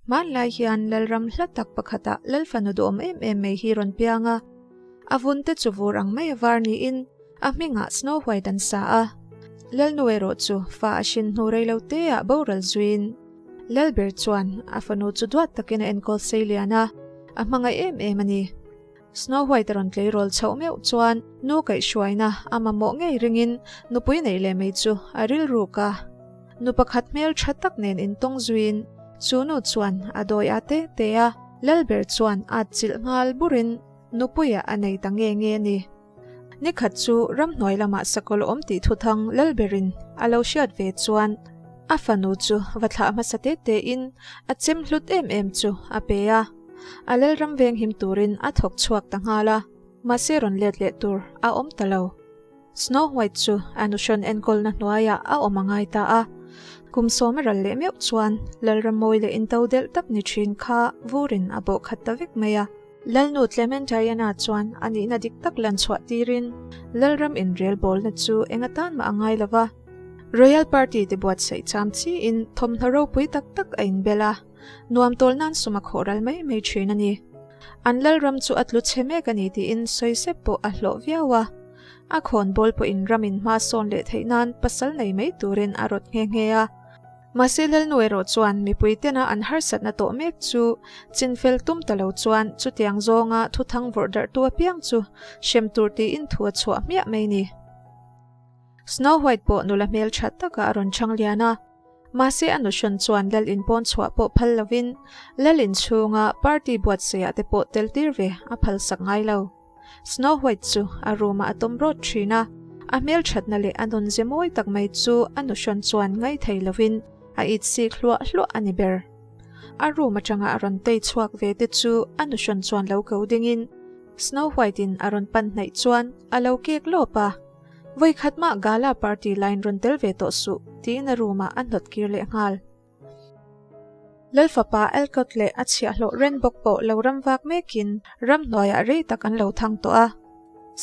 Hmanlai hian Lalram hla tak pakhatah Lalfanu duhawm em em mai hi rawn piang a. A vun te chu vur ang mai a var niin a hmingah Snow White an sa a. Lalnu erawh chu fa a hrin hnu rei lo teah boral zuiin Lalber chuan a fanu chu duat takin a enkawl sei lian a, a hmangaih em em a ni. Snow White a rawn tleirawl chhoh meuh chuan nu kaihhruaina a mamawh ngei ringin nupui neih leh mai chu a rilruk a. Nu pakhat hmel tha tak nen intawng zuiin chu nu chuan a dawi a te te a, Lalber chuan at chilh nghal burin nupuiah a nei ta nge nge a ni. Nikhat chu ramhnuai lamah sakawlh awm tih thuthang Lalberin a lo hriat ve chuan a fanu chu va thlah hmasa te tein a chem hlut em em chu a pe a. A Lalram venghim turin a thawk chhuak ta nghal a, mahse rawn let leh tur a awm ta lo. Snow White chu a nuhrawn enkawlna hnuaiah a awm a ngai ta a. Kum sawm a ral leh meuh chuan Lalram mawi leh into delh tak ni thin kha vurin a bawh khat ta vek mai a. Lalnu Clementiana chuan a nihna dik tak lan chhuah tirin Lalram inrel bawlna chu eng atan mah a ngai lo va. Royal Party te buatsaih cham chiin thawmhnaw ropui tak tak a inbel a, nuam tawl nan sum a khawh ral mai mai thin a ni. An Lalram chu a tlu chhe mek a ni tiin sawi sep pawh a hlawh viau a. A khawn bawl pawhin ram in hma sawn leh theih nan pasal nei mai turin a rawt nghe nghe a. Mahse Lalnu erawh chuan mipui tena an harsatna tawh mek chu chinfel tum ta lo chuan chutiang zawnga thuthang vawrh darhtu apiang chu hrem tur tiin thu a chhuah hmiah mai ni. Snow White pawh nula hmel tha takah a rawn chhang lian a. Mahse a nuhrawn chuan Lal in pawn chhuah pawh phal lovin Lal in chhunga party buatsaihah te pawh tel tir ve a phal sak ngai lo. Snow White chu a room ah a tawm rawt thin a, a hmelthatna leh a nun ze mawi tak mai chu a nuhrawn chuan ngai thei lovin a it sik hluah hluah a ni ber. A room atanga a rawn tei chhuak ve te chu a nuhrawn chuan lo ko dingin Snow White in a rawn pan hnaih chuan a lo kek lawp a, Vawikhat mah gala party line rawn tel ve tawh suh tiin a room ah a hnawt kir leh nghal. Lalfapa Alcott leh a chhiahhlawh Ren bawk pawh lo ram vak mekin ramhnuaiah rei tak an lo thang tawh a.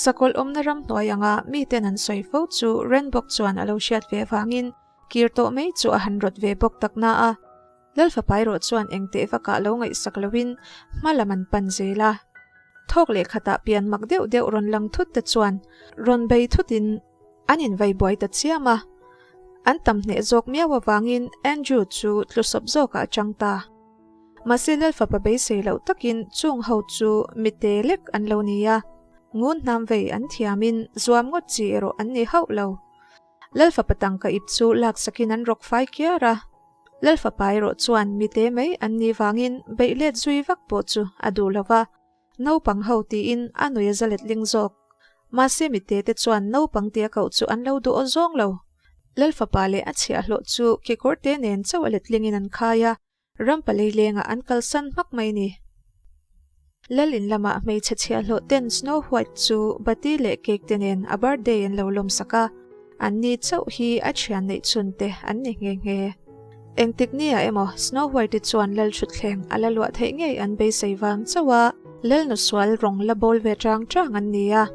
Sakawlh awmna ramhnuai anga miten an sawi fo chu Ren bawk chuan a lo hriat ve avangin kir tawh mai chu a han rawt ve bawk tak na a. Lalfapa erawh chuan engteh vakah lo ngaihsak loin hma lam an pan zel a. Thawk leh khatah pian mak deuh deuh rawn lang thut te chuan rawn bei thutin An invei buai ta chiam a, an tam hneh zawk miau avangin Andrew chu tlusawp zawkah a chang ta. Mahse Lalfapa beisei loh takin chung ho chu mite lek an lo ni a, ngun hnam vei an thiamin zuam ngawt chi erawh an ni hauh lo. Lalfapa tangka ip chu laksakin an rawk fai kiar a, Lalfapa erawh chuan mite mai an nih vangin beih let zui vak pawh chu a duh lo va, Naupang ho tiin a nui a za letling zawk. Mahse mite te chuan naupang tia koh chu an lo duh aw zawng lo. Lalfapa leh a chhiahhlawh chu kekawr te nen chauh a letlingin an khai a, rampalei lengah an kalsan hmak mai ni. Lal in lamah hmeichhe chhiahhlawh ten Snow White chu bati leh cake te nen a birthday an lo lawmsak a, An ni chauh hi a thian neih chhun te an ni nghe nghe. Engtik nia emaw Snow White-i chuan Lal thutthleng a la luah theih ngei an beisei vang chauh a, Lal nusual rawng la bawl ve chang chang an ni a.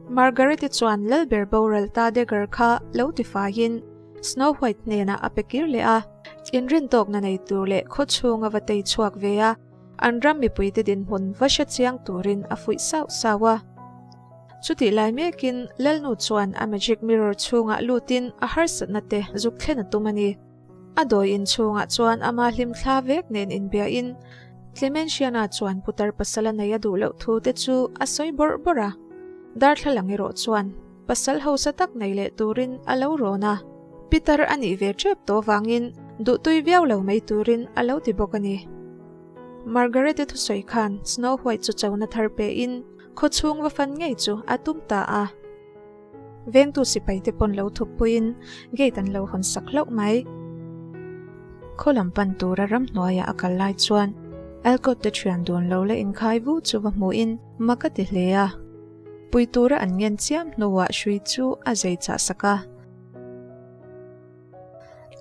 Margaret-i chuan Lal ber boral ta dagger kha lo ti faiin Snow White hnenah a pe kir leh a, inrintawkna nei tur leh khaw chhunga va tei chhuak ve a, an ram mipuite dinhmun va hre chiang turin a fuih sauh sauh a. Chutih lai mekin Lalnu chuan a magic mirror chhungah lutin a harsatna te zuk thlen a tum a ni. A dawi in chhungah chuan ama hlimthla vek nen inbiahin Clementiana chuan putar pasal a nei a duh loh thu te chu a sawi bawrh bawrh a. Darthlalang erawh chuan pasal hausa tak nei leh turin a lo rawn a. Pitar a nih ve tep tawh vangin duhtui viau lo mai turin a lo ti bawk a ni. Margaret-i thusawi khan Snow White chu chona thar pein Khaw chhung va fan ngei chu a tum ta a. Vengtu sipai te pawn lo thup puiin gate an lo hawn sak hlauh mai. Khaw lam pan tura ramhnuaiah a kal lai chuan Alcott te thian dun lo la inkhai vu chu va hmuhin mak a ti hle a. Pui tura an ngen chiam hnuah hrui chu a zei chah sak a.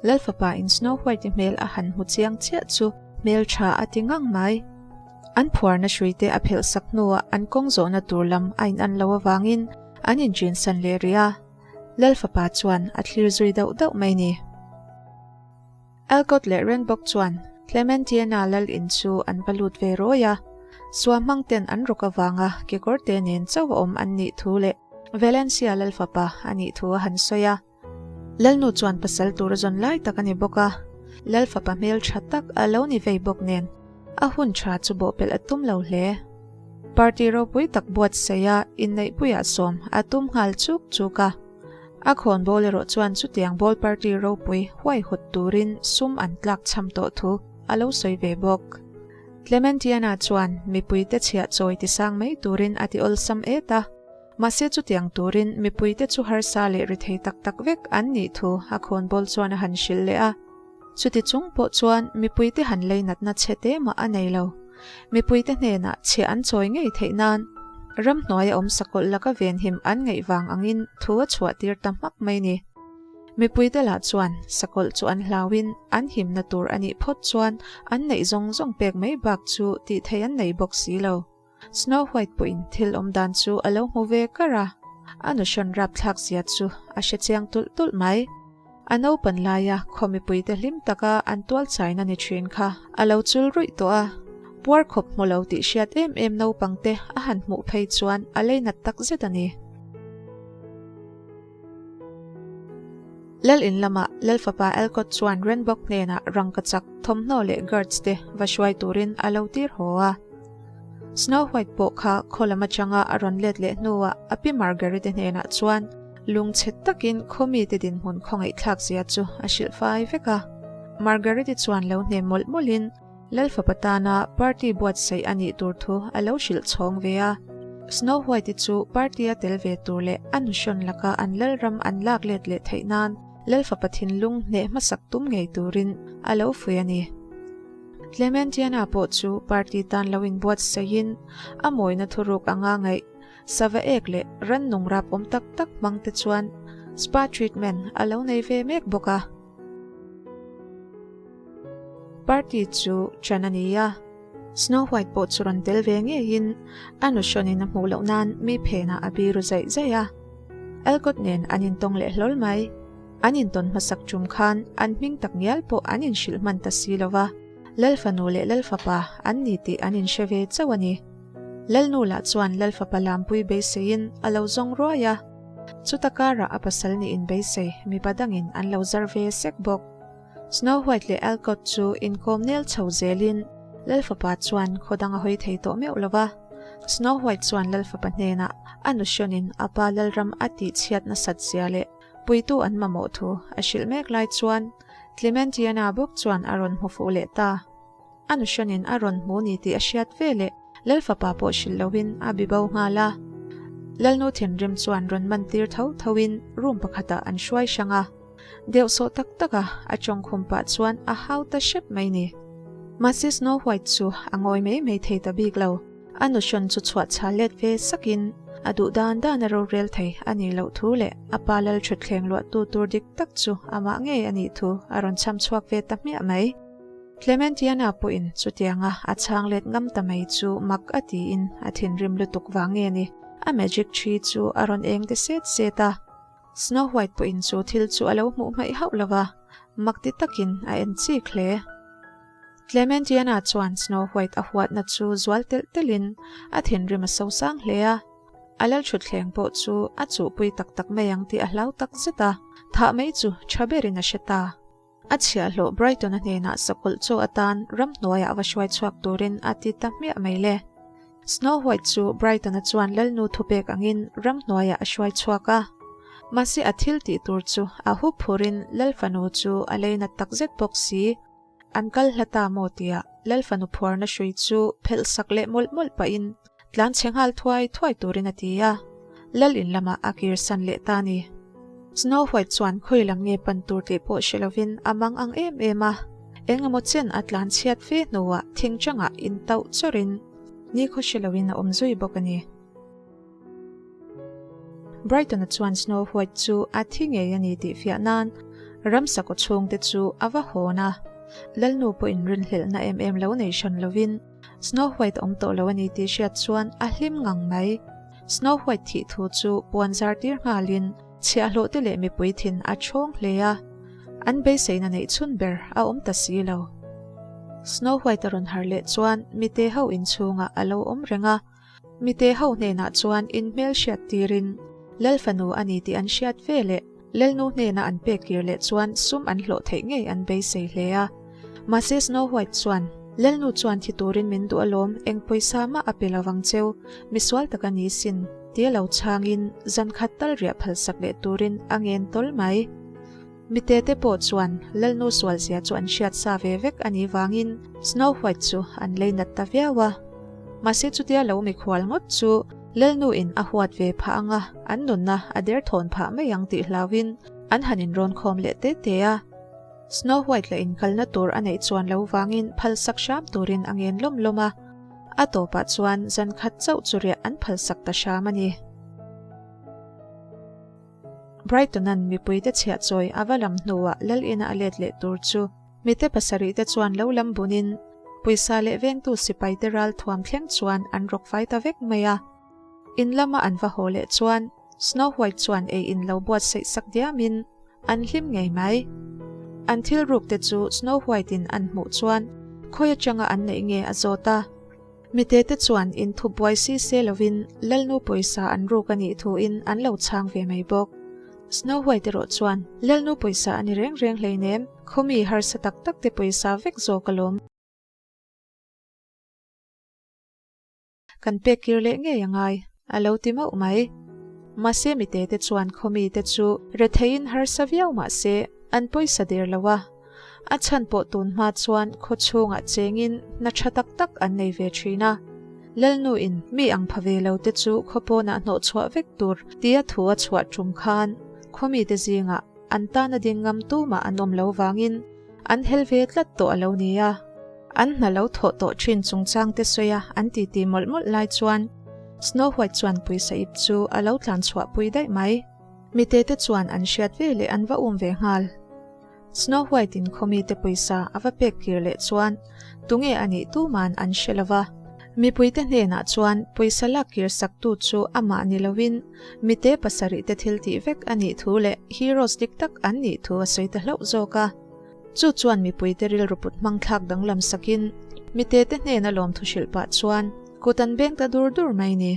Lalfapa in Snow White-i hmel a han hmu chiang chiah chu hmel tha a ti ngang mai. An phuarna hruite a phelh sak hnuah an kawng zawhna tur lam a in an lo avangin an inṭin san leh rih a. Lalfapa chuan a thlir zui dauh dauh mai ni. Alcott leh Renbock chuan. Clementiana lal in chu an va lut ve rawi a. Suamhmang ten an rawk avanga kekawrte nen chauh a awm an nih thu leh Valencia lal fapa a nih thu a han sawi a. Lalnu chuan pasal tur a zawn lai tak a ni bawk a, lal fapa hmel tha tak a lo ni vei bawk nen a hun tha chu bawhpelh a tum lo hle. Party ropui tak buatsaih a inneihpuiah sawm a tum nghal chuk chuk a. A khawn bawl erawh chuan chutiang ball party ropui huaihawt turin sum an tlak chham tawh thu a lo sawi ve bawk. Clementiana chuan mipuite chhiah chawi tisang mai turin a ti awlsam et a, mahse chutiang turin mipuite chu harsa leh rithei tak tak vek an nih thu a khawn bawl chuan a han hrilh leh a. Chuti chung pawh chuan mipuite han lei natna chhe te mah a nei lo. Mipuite hnenah chhiah an chawi ngei theih nan ramhnuaia awm sakawlh laka venhim an ngaih vang angin thu a chhuah tir ta hmak mai ni. Mipuite lah chuan sakawlh chu an hlauin an himna tur a nih phawt chuan an neih zawng zawng pek mai bak chu tih theih an nei bawk si lo. Snow White pawhin thil awm dan chu a lo hmu ve kar a, a nuhrawn rapthlak zia chu a hre chiang tulh tulh mai. A naupan laia khaw mipuite hlim taka an tual chaina ni thin kha a lo chul ruih tawh a, puar khawp hmu lo tih hriat em em naupangte a han hmuh phei chuan a leinat tak zet a ni. Lal in lamah Lal fapa Alcott chuan Renbok hnenah rangkachak, thawmhnaw leh guards te va hruai turin a lo tir haw a. Snow White pawh kha khaw lam atanga a rawn let leh hnuah a pi Margarete hnenah chuan lungchhe takin khaw mite dinhmun khawngaihthlak zia chu a hrilh fai vek a. Margarete chuan lo hnem mawlh mawlhin Lal fapa tana party buatsaih a nih tur thu a lo hrilh chhawng ve a. Snow White-i chu party-a tel ve tur leh a nuhrawn laka an lalram an lak let leh theih nan Lal fapa thinlung hneh hmasak tum ngei turin a lo fui a ni. Clementiana pawh chu party tan lo inbuatsaihin a mawina thuruk anga ngaih sava ek leh rannung rap awm tak tak hmang te chuan spa treatment a lo nei ve mek bawk a. Party chu ṭan a ni a, Snow White pawh chu rawn tel ve ngeiin a nuhrawnin a hmuh loh nan mi phenah a biru zaih zaih a. Alcott nen an intawng leh hlawl mai. An intawn hmasak ṭum khan an hming tak ngial pawh an inhrilh hman ta si lo va, Lal fanu leh Lal fapa an ni tih an inhre ve chauh a ni. Lalnu lah chuan Lal fapa lampui beiseiin a lo zawng ruai a, chuta karah a pasal nih inbeisei mipa dangin an lo zar ve sek bawk. Snow White leh Alcott chu inkawm nel chho zelin Lal fapa chuan khaw dang a hawi thei tawh meuh lo va. Snow White chuan Lal fapa hnenah a nuhrawnin a pa Lalram a tihchhiat nasat zia leh Puitu an mamawh thu a hrilh mek lai chuan Clementiana bawk chuan a rawn hmu fuh leh ta. A nuhranin a rawn hmu ni tih a hriat ve leh Lal fapa pawh hrilh loin a bi bo nghal a. Lalnu thinrim chuan rawn man tir tho thoin room pakhatah an hruai hrang a. Deuhsawh tak taka a tawngkhum pah chuan a hau ta hrep mai ni. Mahse Snow White chu a ngawi mai mai thei ta bik lo. A nuhrawn chu chhuah chhal let ve sakin a duh dan dan a rorel thei a nih loh thu leh a pa lal thutthleng luahtu tur dik tak chu amah ngei a nih thu a rawn chham chhuak ve ta hmiah mai. Clementiana pawhin chutianga a chhang let ngam ta mai chu mak a tiin a thinrim lutuk vang nge ni a magic tree chu a rawn eng te set set a. Snow White pawhin chu thil chu a lo hmuh hmaih hauh lo va, mak ti takin a en chik hle. Clementiana chuan Snow White a huatna chu zual telh telhin a thinrim a sosang hle a, a lalthutthleng pawh chu a chuhpui tak tak mai ang tih a hlau tak zet a, thah mai chu tha berin a hre ta. A chhiahhlawh Brighton-a hnenah sakawlh chaw atan ramhnuaiah va hruai chhuak turin a ti ta hmiah mai le. Snow White chu Brighton-a chuan lalnu thupek angin ramhnuaiah a hruai chhuak a. Mahse a thil tih tur chu a hup phurin lal fanu chu a leinat takzet bawk si. An kal hla ta maw tia Lal fanu phuarna hrui chu phelh sak leh mawlh mawlh pahin tlan chhe nghal thuai thuai turin a ti a, Lal in lamah a kir san leh ta ni. Snow White chuan khawi lam nge pan tur tih pawh hre lovin a mang ang em em a, eng emaw chen a tlan chhiat fe hnuah thing changah in tauh chawrhin nikhaw hre loin a awm zui bawk a ni. Brighton-a chuan Snow White chu a thi ngei a ni tih fiah nan ramsa kaw chhungte chu a va hawn a. Lalnu pawhin rinhlelhna em em lo nei hran lovin Snow White awm tawh lo a ni tih hriat chuan a hlim ngang mai. Snow White thih thu chu puan zar tir nghalin chhiahhlawh te leh mipui thin a chhawng hle a, an beiseina neih chhun ber a awm ta si lo. Snow White a rawn harh leh chuan mite ho inchhungah a lo awm reng a. Mite ho hnenah chuan in hmel hriat tirin Lal fanu a ni tih an hriat ve leh Lalnu hnena an pek kir leh chuan sum an hlawh theih ngei an beisei hle a. Mahse Snow White chuan, Lalnu chuan thi turin min duh alawm, eng pawisa mah a pe lovang cheu, misual tak a ni sin, tia lo chhangin zan khat tal riah phalsak leh turin a ngen tawl mai. Mite te pawh chuan Lalnu sualzia chu an hriat sa ve vek a nih vangin Snow White chu an lei nat ta viau a. Mahse chutia lo mikhual ngawt chu Lalnu in a huat ve phah anga an nunna a derthawn phah mai ang tih hlauhin an han inrawn khawm leh te te a. Snow White la inkalna tur a neih chuan lo vangin phalsak hram turin a ngen lawm lawm a. A tawpah chuan zan khat chauh chu riah an phalsak ta hram a ni. Brighton-a'n mipuite chhiah chawi a va lam hnuah Lal ina a let leh tur chu mite pasarihte chuan lo lam bunin pawisa leh vengtu sipaite ral thuam thleng chuan an rawk fai ta vek mai a. In lama an va haw leh chuan Snow White chuan ei in lo buatsaih sak diamin an hlim ngei mai. An thil rukte chu Snow White-in an hmuh chuan khawi atanga an neih nge a zawt a. Mite te chuan inthup buai si se lovin Lalnu pawisa an ruk a nih thuin an lo chhang ve mai bawk. Snow White erawh chuan, Lalnu pawisa a ni reng reng hleinem, khawmi harsa tak tak te pawisa vek zawk alawm. Kan pek kir leh ngei a ngai, a lo ti mauh mai. Mahse mite te chuan khawmi te chu retheiin harsa viau mahse an pawisa der lo a. A chhan pawh tun hma chuan khaw chhungah chengin hna tha tak tak an nei ve thin a. Lalnuin mi ang pha ve lo te chu khaw pawnah hnawh chhuah vek tur tia thu a chhuah tum khan khaw mite zingah an tan a ding ngam tumah an awm lo vangin an hel ve tlat tawh a lo ni a. An hna lo thawh tawh thin chungchang te sawi a an titi mawlh mawlh lai chuan Snow White chuan pawisa ip chu a lo tlan chhuah pui daih mai. Mite te chuan an hriat ve leh an va um ve nghal. Snow White in khawmite pawisa a va pek kir leh chuan tunge a nih tuman an hre lo va. Mipuite hnenah chuan pawisa lak kir saktu chu amah ni loin mite pasarihte thil tih vek a nih thu leh heroes dik tak an nih thu a sawi ta hlauh zawk a. Chu chuan mipuite rilru put hmang thlak danglam sakin mite te hnena lawmthu hrilh pah chuan kut an beng ta dur dur mai ni.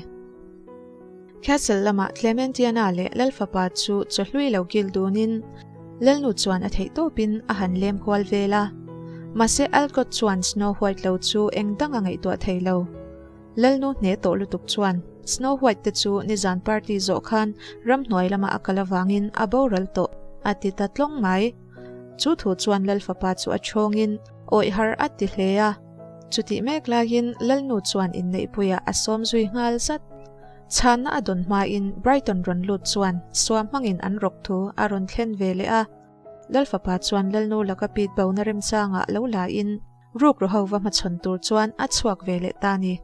Castle lamah Clementiana leh Lalfapa chu chawhlui lo kil dunin Lalnu chuan a theih tawpin a han lem kual vel a. Mahse Alcott chuan Snow White lo chu eng dang a ngaihtuah thei lo. Lalnu hne tawh lutuk chuan Snow White te chu nizan party zawh khan ramhnuai lama a kal avangin a boral tawh a ti ta tlawng mai. Chu thu chuan Lalfapa chu a chhawngin awih har a ti hle a. Chutih mek laiin Lalnu chuan inneihpuiah a sawm zui nghal zat. Chhanna a dawn hmain Brighton rawn lut chuan suam hmangin an rawk thu a rawn thlen ve leh a. Lalfapa chuan Lalnu laka pit bona remchangah lo lain rukru ho va hmachhawn tur chuan a chhuak ve leh ta ni.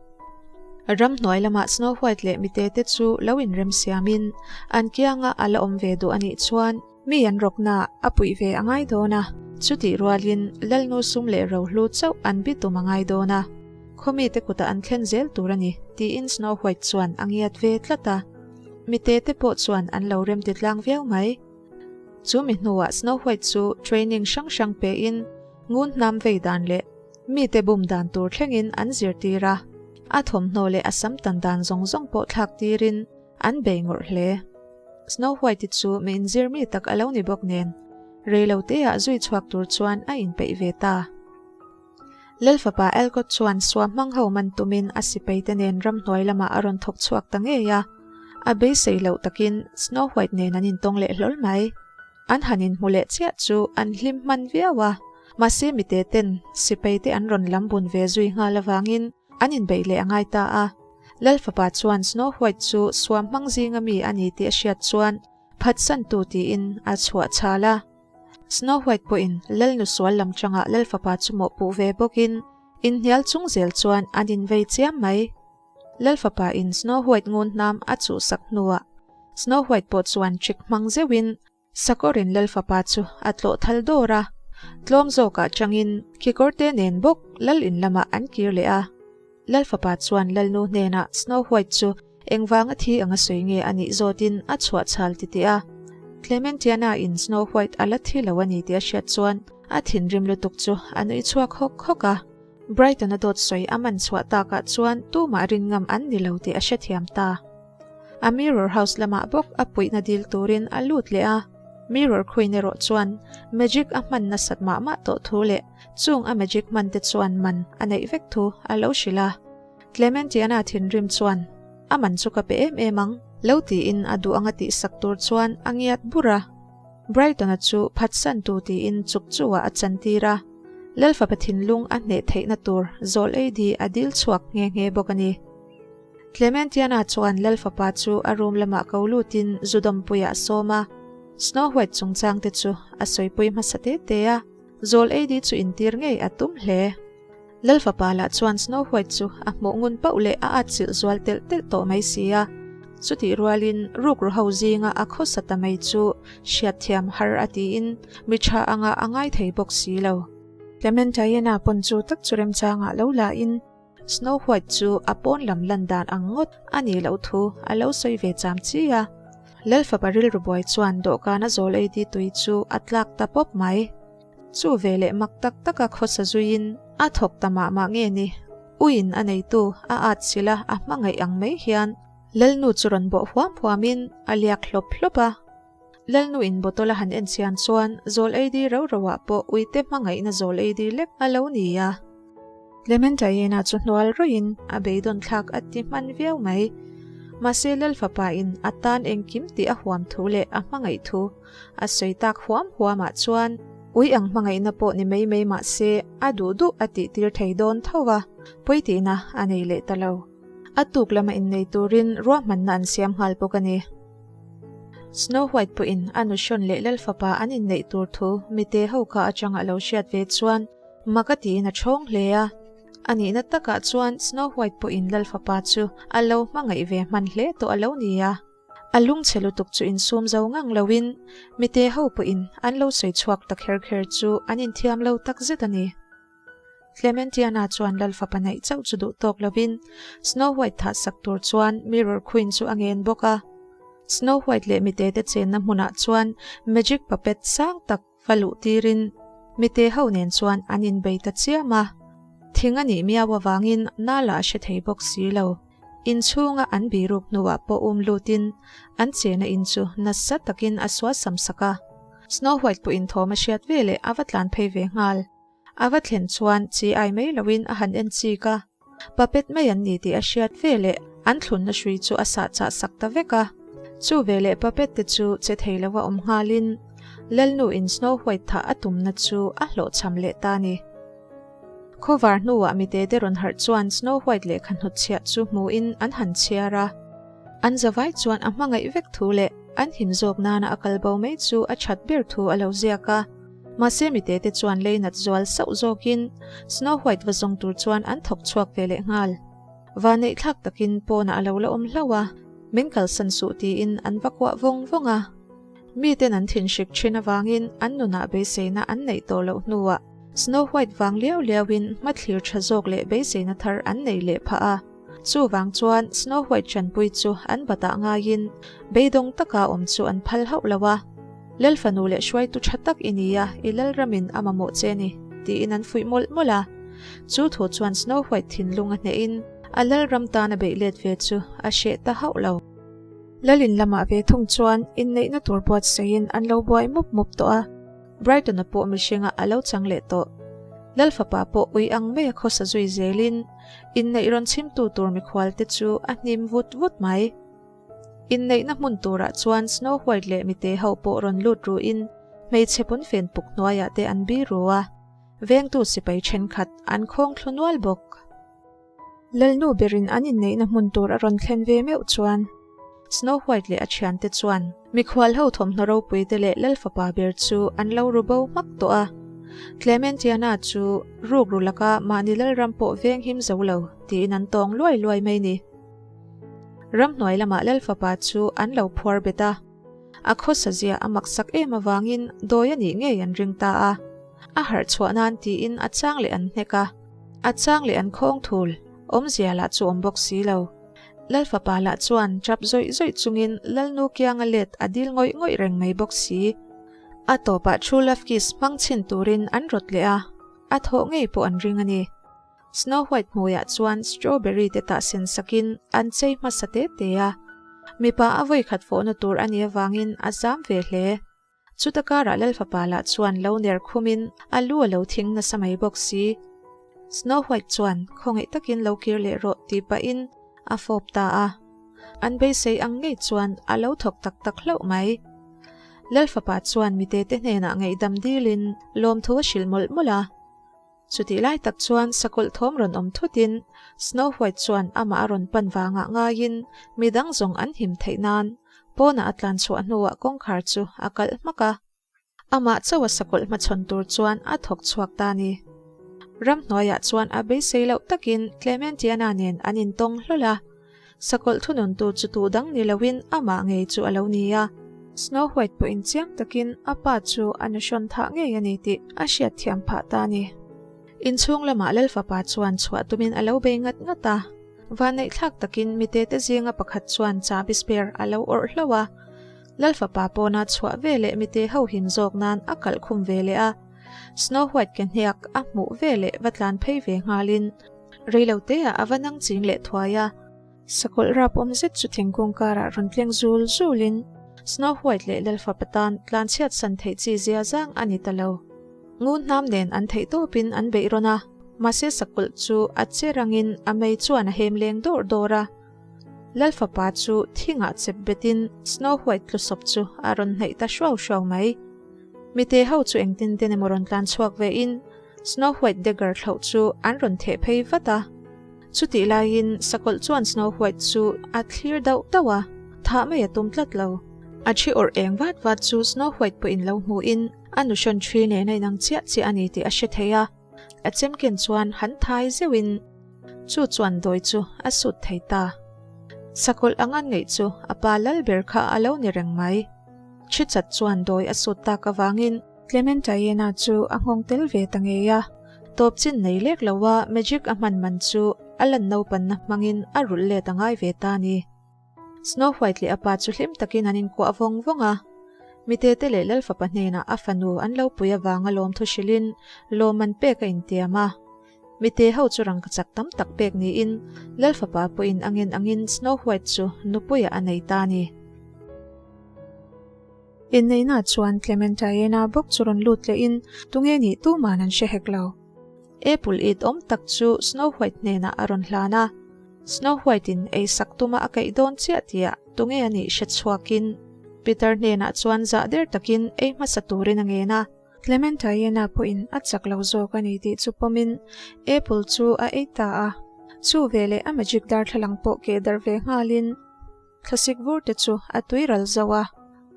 Ramhnuai lamah Snow White leh mite te chu lo inremsiamin an kianga a la awm ve duh a nih chuan, Mi an rawkna a puih ve a ngai dawn a, chutih rualin Lalnu sum leh rohlu chauh an bitum a ngai dawn a, khaw mite kutah an thlen zel tur a ni, tiin Snow White chuan a ngiat ve tlat a. Mite te pawh chuan an lo remti tlang viau mai. Chu mi hnuah Snow White chu training hrang hrang pein ngun hnam vei dan leh mite bum dan tur thlengin an zirtir a, a thawmhnaw leh a sam tan dan zawng zawng pawh thlak tirin an bei ngawrh hle. Snow White-i chu mi inzir mi tak a lo ni bawk nen, reiloteah zui chhuak tur chuan a inpeih ve ta. Lalfapa Alcott chuan sua hmang ho man tumin a sipaite nen ramhnuai lamah a rawn thawk chhuak ta ngei a. A beisei loh takin Snow White nen an intawng leh hlawl mai. An han inhmu leh chiah chu an hlim hman viau a, mahse mite ten sipaite an rawn lam bun ve zui nghal avangin an inbeih leh a ngai ta a. Lal fapa chuan Snow White chu suam hmang zinga mi a ni tih a hriat chuan phatsantu tiin a chhuah chhal a. Snow White pawhin Lal nu sual lam changah Lal fapa chu mawhpuh ve bawkin inhnial chung zel chuan an invei chiam mai. Lal fapa in Snow White ngun hnam a chuhsak hnuah Snow White pawh chuan trick hmang zeuhin Sakawrin Lal fapa chu a tlawh thal dawr a, tlawm zawkah changin kekawrte nen bawk Lal in lamah an kir leh a. Lal fapa chuan Lalnu hnenah Snow White chu engvanga thi anga sawi nge a nih zawtin a chhuah chhal titih a. Clementiana in Snow White a la thi lo a ni tih a hriat chuan a thinrim lutuk chu a nui chhuak hawk hawk a. Brighton-a dawt sawi a man chhuah takah chuan tumah rin ngam an ni lo tih a hrethiam ta. A Mirror House lamah bawk a puihna dil turin a lut leh a, Mirror Queen erawh chuan magic a hman nasat mah mah tawh thu leh chung a magic hman te chuan man a neih vek thu a lo hrilh a. Clementiana thinrim chuan, A man chu ka pe em em ang, lo tiin a duh anga tihsak tur chuan a ngiat bur a. Brighton-a chu phatsantu tiin chuk chu-ah a chantir a, Lalfapa thinlung a hneh theihna tur zawl ei di a dil chhuak nghe nghe bawk a ni. Clementiana chuan Lalfapa chu a room lamah ko lutin zu dawmpuiah a sawm a, Snow White chungchangte chu a sawipui hmasa te te a, zawl ei di chu intir ngei a tum hle. Lalfapa lah chuan Snow White chu a hmuh ngun pauh leh a atchilh zual telh telh tawh mai si a. Chutih rualin rukru ho zinga a khawsa ta mai chu hriatthiam har a tiin mi tha anga a ngai thei bawk si lo. Clementiana pawn chu tak chu remchangah lo la in Snow White chu a pawn lam lan dan ang ngawt a nih loh thu a lo sawi ve cham chi a. Lalfapa rilru buai chuan dawhkana zawl ei ti tui chu a tlak ta pawp mai. Chu veleh mak tak taka khawsa zuiin a thawk ta mah mah nge ni? Uiin a neitu a at chilh a, a hmangaih ang mai hian Lalnu chu rawn bawh huam huamin a liak hlawp hlawp a. Lalnu in bottle a han en chian chuan zawl eidi ro roah pawh uite hmangaihna zawl eidi lek a lo ni a. Clementiana chu hnual rawih-in a beidawn thlak a ti hman viau mai. Mahse Lalfapa in a tan engkim tih a huam thu leh a hmangaih thu A sawi tak huam huamah chuan ui ang hmangaihna pawh ni mai mai mah se a duh duh a tih tir thei dawn tho va, pawi tihna a nei leh ta lo. A tuk lama innei turin ruahmanna an siam nghal bawk a ni. Snow White pawhin a nuhrawn leh Lalfapa an inneih tur thu mite ho kha atanga a lo hriat ve chuan mak a tiin a thawng hle a. A nihna takah chuan Snow White pawhin Lalfapa chu a lo hmangaih ve hman hle tawh a lo ni a. A lungchhe lutuk chu insum zo ngang loin mite ho pawhin an lo sawi chhuak ta kher kher chu an inthiam lo tak zet a ni. Clementiana chuan Lalfapa neih chauh chu duh tawk loin Snow White thah sak tur chuan Mirror Queen chu a ngen bawk a. Snow White leh mite te chenna hmunah chuan magic puppet sang tak va luh tirin mite ho nen chuan an inbei ta chiam a. Thing a nih miau avangin nala a hre thei bawk si lo. Inchhunga an biruk hnuah pawh um lutin an chena in chu nasa takin a suasam sak a. Snow White pawhin thawm a hriat veleh a va tlan phei ve nghal. A va thlen chuan chi ai mai loin a han en chik a. Puppet mai an ni tih a hriat veleh an thlunna hrui chu a sah chah sak ta vek a. Chu veleh puppet te chu che thei lova awm nghalin Lalnu in Snow White thah a tumna chu a hlawhchham leh ta a ni. Khawvar hnuah mite te rawn harh chuan Snow White lehkha hnutchhiah chu hmuhin an han chhiar a. An zavai chuan a hmangaih vek thu leh an him zawk nana a kal bo mai chu a that ber thu a lo ziak a. Mahse mite te chuan lei nat zual sauh zawkin Snow White va zawng tur chuan an thawk chhuak ve leh nghal. Vanneih thlak takin pawnah a lo la awm hlauh a, min kalsan suh tiin an va kuah vawng vawng a. Miten an thinhrik thin avangin an nunah beiseina an neih tawh loh hnuah Snow White vang liau liauin hmathlir tha zawk leh beiseina thar an nei leh phah a. Chuvang chuan Snow White chanpui chu an batah ngaiin beidawng taka awm chu an phal hauh lo a. Lal fanu leh hruaitu tha tak i ni a, i lalramin a mamawh che ni, tiin an fuih mawlh mawlh a. Chu thu chuan Snow White thinlung a hnehin a lalram tana beih let ve chu a hreh ta hauh lo. Lalin lamah ve thung chuan inneihna tur buatsaihin an lo buai mup mup tawh a, Brighton-a pawh mihringa a lo chang leh tawh. Lal fapa pawh ui ang mai a khawsa zui zelin inneih rawn chhimtu tur mikhualte chu a hnim vut vut mai. Inneihna hmun turah chuan Snow White leh mite ho pawh rawn lut ruin hmeichhe pawnfen puk hnuaiah te an bi ru a, vengtu sipai thenkhat an khawng thlu nual bawk. Lalnu berin an inneihna hmun tur a rawn thlen ve meuh chuan Snow White leh a thiante chuan mikhual ho thawmhnaw ropui te leh Lal fapa ber chu an lo ru bo hmak tawh a. Clementiana chu ruk ru laka mahni lalram pawh veng him zo lo tiin an tawng luai luai mai ni. Ramhnuai lamah Lal fapa chu an lo phuar bet a. A khawsa zia a maksak em avangin dawi a nih ngei an ring ta a. A harh chhuah nan tiin a chang leh an hnek a, a chang leh an khawng thul, awmzia lah chu awm bawk si lo. Lal fapa lah chuan tap zawih zawih chungin Lalnu kianga let a dil ngawih ngawih reng mai bawk si. A tawpah True Love Kiss hmang chhin turin an rawt leh a, a thawh ngei pawh an ring a ni. Snow White hmuiah chuan strawberry te tah sen sakin an chei hmasa te te a. Mipa a vawikhat fawhna tur a nih avangin a zam ve hle. Chuta karah Lalfapa lah chuan lo ner khumin a lu a lo thing nasa mai bawk si. Snow White chuan khawngaih takin lo kir leh rawh tih pahin a fawp ta a. An beisei ang ngei chuan a lo thawk tak tak hlauh mai. Lalfapa chuan mitete hnenah ngaihdam dilin lawmthu a hrilh mawlh mawlh a. Chutih lai tak chuan sakawlh thawm rawn awm thutin Snow White chuan amah a rawn pan vangah ngaiin midang zawng an him theih nan pawnah a tlan chhuah hnuah kawngkhar chu a kalh hmak a. Amah chauh a sakawlh hmachhawn tur chuan a thawk chhuak ta a ni. Ramhnuaiah chuan a beisei loh takin Clementiana nen an intawng hlawl a. Sakawlh thununtu chu tu dang ni loin amah ngei chu a lo ni a. Snow White pawhin chiang takin a pa chu a nuhrawn thah ngei a ni tih a hriat thiam phah ta a ni. Inchhung lamah Lalfapa chuan chhuah tumin a lo bei ngat ngat a. Vanneihthlak takin mitete zinga pakhat chuan chahbi spare a lo awrh hlauh a. Lalfapa pawna chhuah ve leh mite ho him zawk nan a kalh khum ve leh a. Snow White ke hniak a hmuh ve leh va tlan phei ve nghalin Reiloteah a va nang ching leh thuai a. Sakawlh rap awm zet chu thingkung karah rawn tleng zul zulin Snow White leh Lalfapa tan tlanchhiat san theih chi zia zang a ni ta lo. Ngun hnam nen an theih tawpin an beih rawn a, mahse sakawlh chu a che rangin a mei chuan a hem leng dawr dawr a. Lalfapa chu thingah chep betin Snow White tlusawp chu a rawn hnaih ta hruau hruau mai. Mite ho chu engtin ten emaw rawn tlan chhuak vein Snow White dagger thlauh chu an rawn theh phei vat a. Chutih laiin sakawlh chuan Snow White chu a thlir dauh dauh a, thah mai a tum tlat lo. A thi awrh eng vat vat chu Snow White pawhin lo hmuhin a nuhrawn thi nen a inang chiah chiah a ni tih a hre thei a. A chemken chuan han thai zeuhin chu chuan dawi chu a sut thei ta. Sakawlh ang an ngaih chu a pa lal ber kha a lo ni reng mai. Thi chat chuan dawi a sut tak avangin Clementiena chu a nghawng tel ve ta ngei a, tawp chin nei lek lo a magic a hman man chu a lan naupanna hmangin a rulh let a ngai ve ta a ni. Snow White leh a pa chu hlim takin an inkuah vawng vawng a, mitete leh Lalfapa hnenah a fanu an lo pui avanga lawmthu hrilhin lawm an pek a intiam a. Mite ho chu rangkachak tam tak pek niin Lalfapa pawhin a ngen angin Snow White chu nupuiah a nei ta a ni. Inneihna chuan Clementiena bawk chu rawn lut lehin tunge nih tuman an hre hek lo. Apple it awm tak chu Snow White hnenah a rawn hlan a. Snow White in ei sak tuma a kaih dawn chiah tihah tunge a nih hre chhuakin Peter hnenah chuan zah der takin ei hmasa turin a ngen a. Clementiena pawhin a chak lo zawk a ni tih chu pawmin Apple chu a ei ta a. Chu veleh a magic darthlalang pawh keh darh ve nghalin. Thlasik vur te chu a tui ral zo a,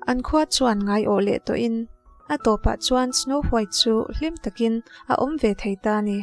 an khua chuan ngai awh leh tawhin a tawpah chuan Snow White chu hlim takin a awm ve thei ta a ni.